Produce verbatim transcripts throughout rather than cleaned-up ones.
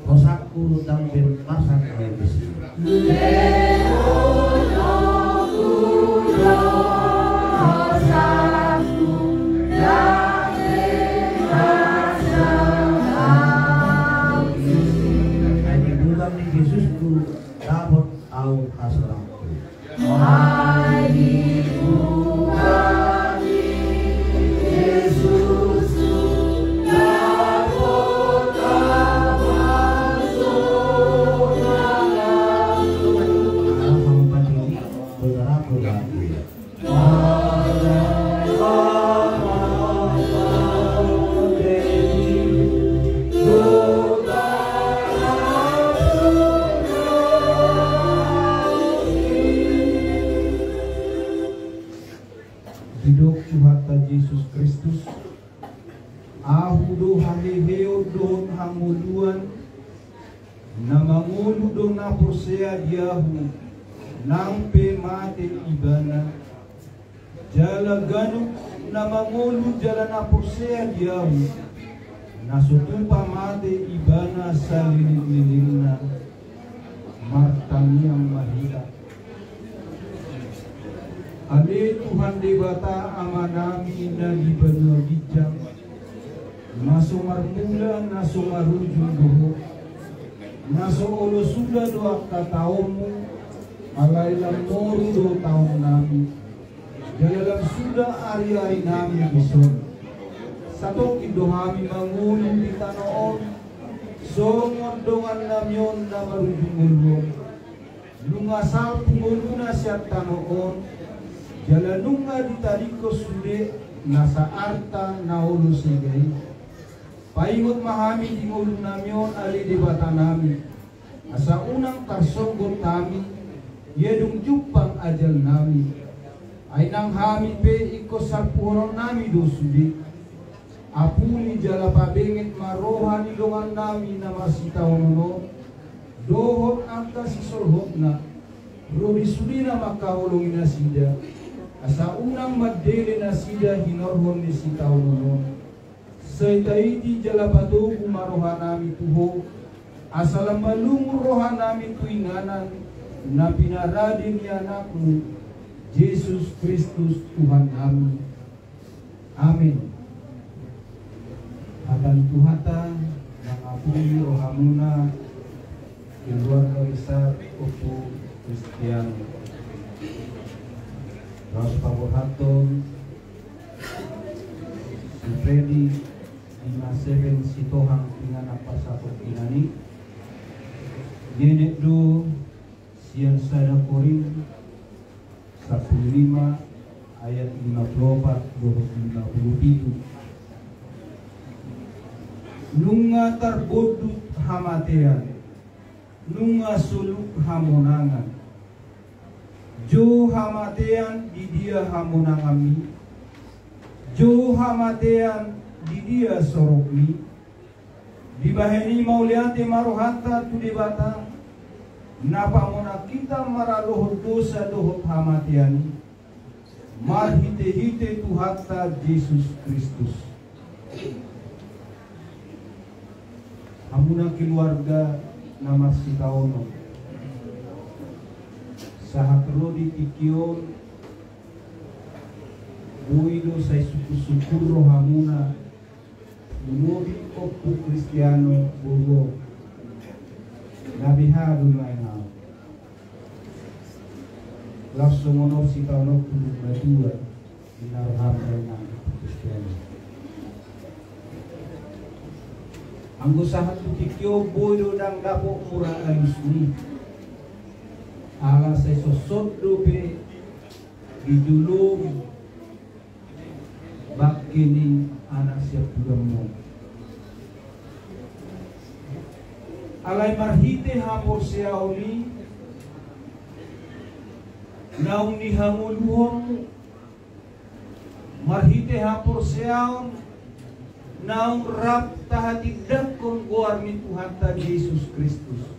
Hosak guru tampil masak main besi. Ai di bulan ni Jesusku dapot au hasonangku. Didok Tuhanta Jesus Kristus, Ahu do haheheon dohot hangoluan, na mangolu do na porsea di Ahu, nang pe mate ibana. Jala ganup na mangolu jala na porsea di Ahu, na so tupa mate ibana saleleng-lelengna. Martangiang ma hita. Ale Tuhan Debata Amanami na di banua ginjang, na so marmula na so marujung do Ho, na so olo suda do angka taonMu, alai lam moru do taonnami. Jala lam suda ari-arinami dison. Satongkin do hami mangolu di tano on, songon dongannami on na marujung ngolu on. Nunga salpu ngoluna sian tano on, jala nunga ditadingkon sude nasa arta na olo sega i. Paingot ma hami di ngolunami on, ale Debatanami, asa unang tarsonggot hami, ia dung jumpang ajalnami. Ai nang hami pe ingkon salpuhononnami do sude. Apuli jala pabenget ma roha ni dongannami na marsitaonon on, dohot angka sisolhotna, ro di sude na mangkaholongi nasida, asa unang mandele nasida hinorhon ni sitaonon on. Sai taiti jala patogu ma rohanami tu Ho, asa lam malungun rohanami tu inganan na pinarade ni AnakMu, Jesus Kristus Tuhannami. Amen. Hata ni Tuhanta mangapuli rohamuna, keluarga besar Ompu Kristian. Laos paborhathon si Freddy, Lima Seven Sitohang, inganan parsatongkinan i. Nenek do sian sada Korint sampulu lima ayat lima pulu opat dohot lima pulu pitu. Nunga tarbondut hamatean, nunga soluk hamonangan. Jou hamatean, di dia hamonanganmi? Jou hamatean, di dia sorokmi? Dibahen i mauliate ma rohanta tu Debata, na pamonang hita maralohon dosa dohot hamatean i, marhite-hite Tuhanta Jesus Kristus. Hamuna keluarga na marsitaonon, sahat ro di tingki on, boi do sai sungkun-sungkun rohamuna, lumobi Ompu Kristiano boru on. Na beha do nuaeng ahu. Laos songon on sitaononku tu matua, di na roham dainang Kristiano. Anggo sahat tu tingki on boi do ndang dapot mura alusmi. Ala sai sossot dope di jolom bangke ni anak siampudanmu on. Alai marhite haporseaon i naung nihangoluhonmu, marhite haporseaon Naung rap tahatindangkon goar ni Tuhanta Jesus Kristus.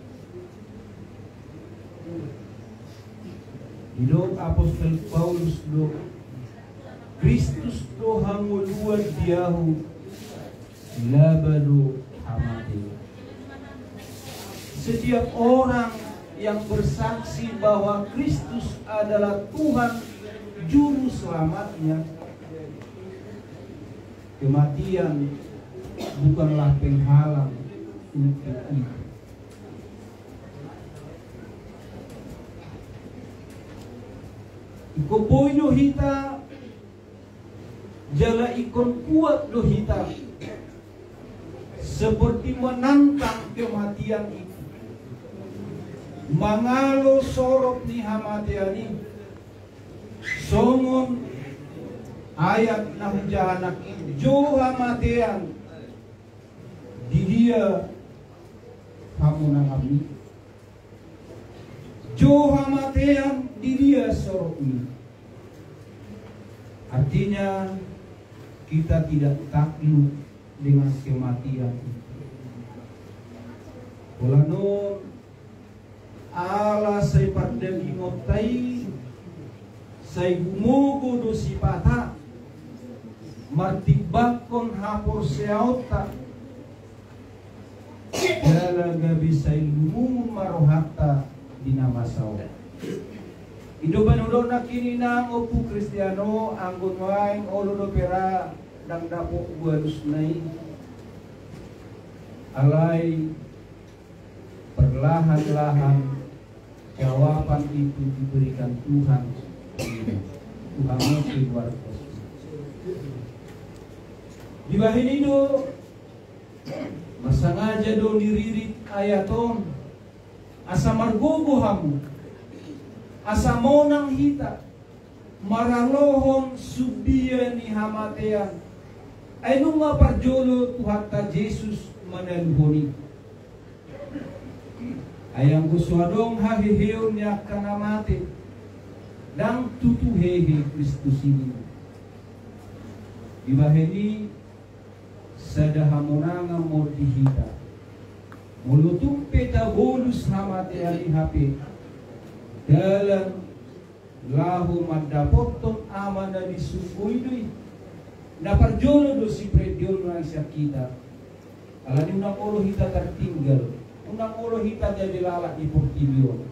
Didok Apostel Paulus do, Kristus do hangoluan di ahu, laba do hamatean. Setiap orang yang bersaksi bahwa Kristus adalah Tuhan Juru Selamatnya, kematian bukanlah penghalang untuk itu. Ingkon boi do hita, jala ingkon kuat do hita, seperti menantang kematian itu, mangalo sorop ni hamatean i. Songon ayat na hujaha nangkin, jo hamatean, di dia hamonanganmi? Jo hamatean, di dia soropmi? Artinya, kita tidak takluk dengan kematian itu. Pola non, ala sai pardagingonta i, sai gumogo do sipata martimbangkon haporseaonta, jala gabe sai lumobi ma rohanta di na masa on. I do panudok nangkin inang, Ompu Kristiano, anggo nuaeng olo dope ra, ndang dapot ualusna i. Alai perlahan-lahan jawaban itu diberikan Tuhan. Tuhan itu luar biasa. Dibahen i do, marsangaja do diririt ayat on, asa margogo hamu, asa monang hita, maralohon sumbia ni hamatean. Ai nunga parjolo Tuhanta Jesus manaluhon i. Ai anggo so adong haheheon ni angka na mate, ndang tutu hehe Kristus i. Dibahen i, sada hamonangan ma on di hita. Molo tung pe tabolus hamatean i hape, dalan laho mandapothon Ama na di surgo i do i. Na parjolo do sipelendon nang sian hita. Alani unang olo hita tartinggal, unang olo hita gabe lalap di portibi on.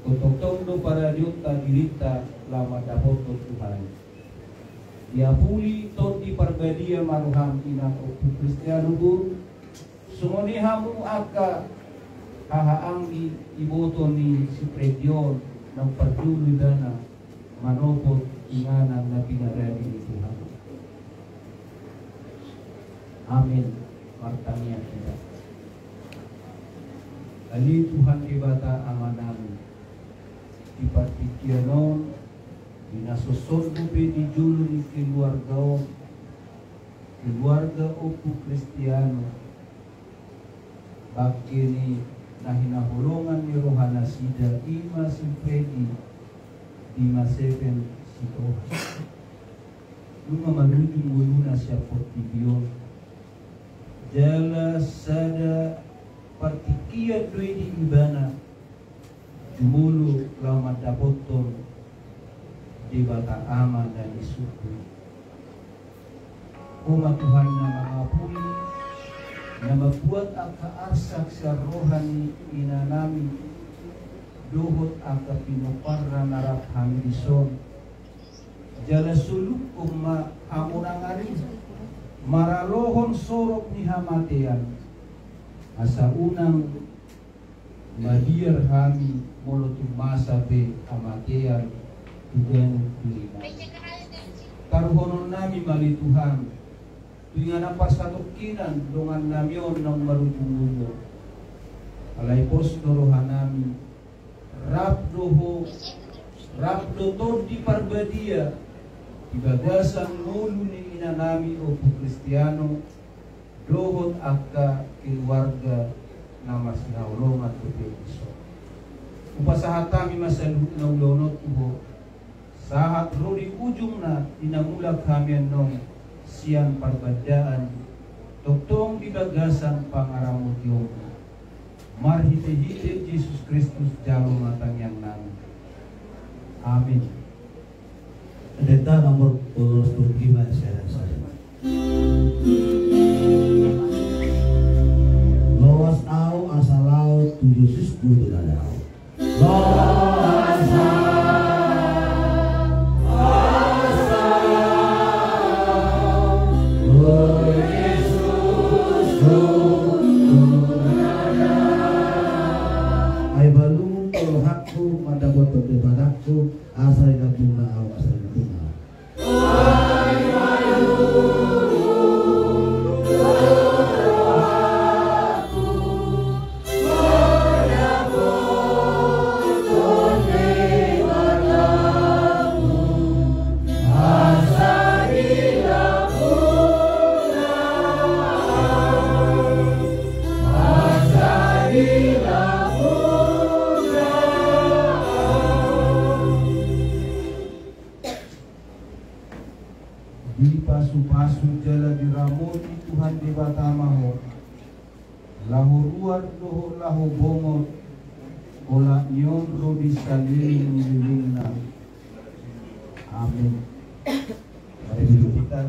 Ingkon tongtong do paradiaonta dirinta laho mandapothon Tuhan i. Diapuli Tondi Parbadia ma roham, inang, Ompu Kristiano, boru. Songon i hamu angka hahaanggi, iboto ni si Fredi on, naung parjolo ibana manopot inganan na pinarade ni Tuhan. Amin. Martangiang hita. Ale Tuhan Debata Amanami, di partingkian on, di na so sogot dope di jolo ni keluarga on, keluarga Ompu Kristiano, bangke ni na hinaholongan ni rohanasida, i ma si Fredi, Bima Seven Sitohang. Nunga marujung ngoluna sian portibi on. Jala sada partingkian do i di ibana jumolo laho mandapothon Debata Ama na di surgo. Ho ma Tuhan na mangapuli, na mambuat angka arsak sian roha ni inanami, dohot angka pinomparna na rap hami dison. Jala solukhon ma hamonangan i maralohon sorop ni hamatean, asa unang mabiar hami molo tung masa pe hamatean tu ganup dirinami. Taruhononnami ma ale Tuhan, tu inganan parsatongkinan dongannami on naung marujung ngolu on. Alai pos do rohanami, rap do Ho, rap do Tondi Parbadia di bagasan ngolu ni inanami Ompu Kristiano, dohot angka keluarga na marsihaholongan dope dison. Hupasahat hami ma saluhutna ulaon on tu Ho, sahat ro di ujungna di na mulak hami annon sian parbandaan tongtong di bagasan pangaramotionMu. Marhitehite Jesus Kristus jalo ma tangiangnami. Amin. Pendeta nomor dua ratus dua puluh lima, saya rasa. Loas au asa lao tu Jesusku tu na dao. Loas au asa lao tu Jesusku tu na dao. Ai balum tu rohangku mandapothon Debatangku, asa dilambungna au asa dilambungna au. Dipasupasu jala diramoti Tuhan Debata ma ho, laho ruar dohot laho bongot, olat ni on ro di salelenglelengna. Amin. Mari duduk kita.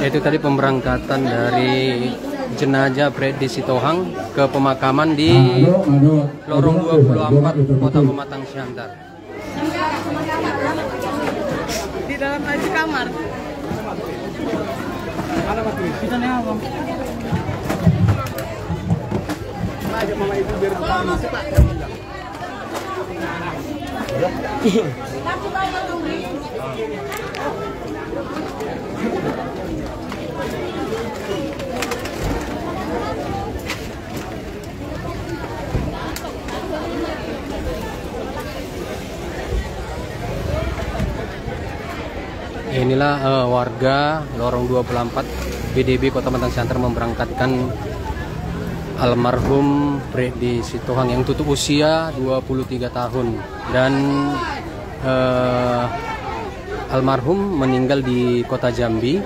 Itu tadi pemberangkatan dari jenazah Freddy Sitohang ke pemakaman di Lorong dua puluh empat, Kota Pematang Siantar. Di dalam aja kamar. Kita nih, Abang. Inilah, eh, warga Lorong dua puluh empat B D B Kota Pematang Siantar memberangkatkan almarhum Freddy Sitohang yang tutup usia dua puluh tiga tahun. Dan, eh, almarhum meninggal di kota Jambi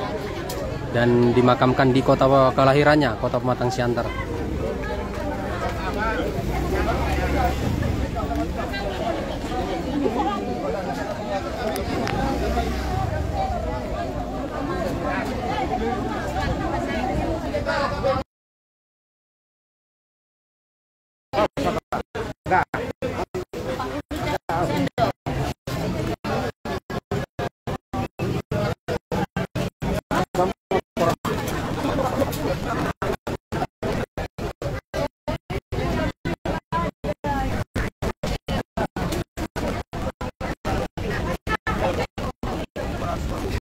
dan dimakamkan di kota kelahirannya, Kota Pematang Siantar.